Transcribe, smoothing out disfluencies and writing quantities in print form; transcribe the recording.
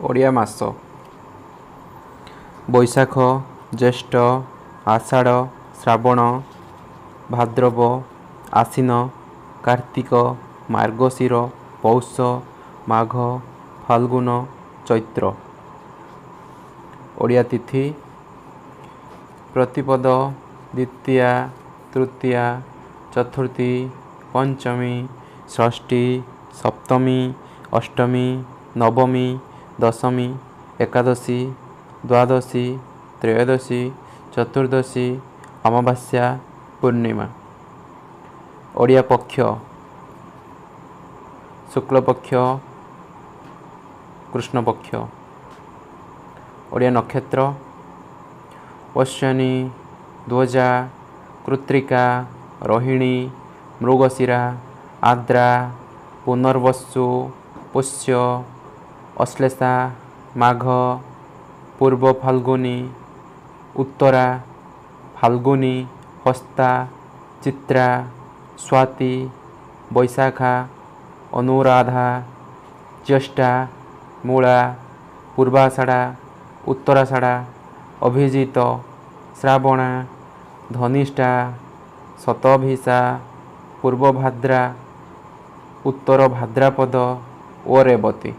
ଓଡ଼ିଆ ମାସ: ବୈଶାଖ, ଜ୍ୟେଷ୍ଠ, ଆଷାଢ଼, ଶ୍ରାବଣ, ଭାଦ୍ରବ, ଆଶ୍ଵିନ, କାର୍ତ୍ତିକ, ମାର୍ଗଶିର, ପୌଷ, ମାଘ, ଫାଲ୍ଗୁନ, ଚୈତ୍ର। ଓଡ଼ିଆ ତିଥି: ପ୍ରତିପଦ, ଦ୍ୱିତୀୟା, ତୃତୀୟା, ଚତୁର୍ଥୀ, ପଞ୍ଚମୀ, ଷଷ୍ଠୀ, ସପ୍ତମୀ, ଅଷ୍ଟମୀ, ନବମୀ, ଦଶମୀ, ଏକାଦଶୀ, ଦ୍ୱାଦଶୀ, ତ୍ରୟୋଦଶୀ, ଚତୁର୍ଦ୍ଦଶୀ, ଅମାବାସ୍ୟା, ପୂର୍ଣ୍ଣିମା। ଓଡ଼ିଆ ପକ୍ଷ: ଶୁକ୍ଳପକ୍ଷ, କୃଷ୍ଣପକ୍ଷ। ଓଡ଼ିଆ ନକ୍ଷତ୍ର: ଅଶ୍ୱିନୀ, ଧ୍ୱଜା, କୃତ୍ତିକା, ରୋହିଣୀ, ମୃଗଶିରା, ଆର୍ଦ୍ରା, ପୁନର୍ବସୁ, ପୁଷ୍ୟ, ଅଶ୍ଳେଷା, ମାଘ, ପୂର୍ବ ଫାଲ୍ଗୁନୀ, ଉତ୍ତରା, ଫାଲ୍ଗୁନୀ, ହସ୍ତା, ଚିତ୍ରା, ସ୍ୱାତୀ, ବୈଶାଖା, ଅନୁରାଧା, ଜ୍ୟେଷ୍ଠା, ମୂଳା, ପୂର୍ବାଷାଢ଼ା, ଉତ୍ତରାଷାଢ଼ା, ଅଭିଜିତ, ଶ୍ରାବଣା, ଧନିଷ୍ଠା, ଶତଭିଷା, ପୂର୍ବଭାଦ୍ରା, ଉତ୍ତର ଭାଦ୍ରପଦ ଓ ରେବତୀ।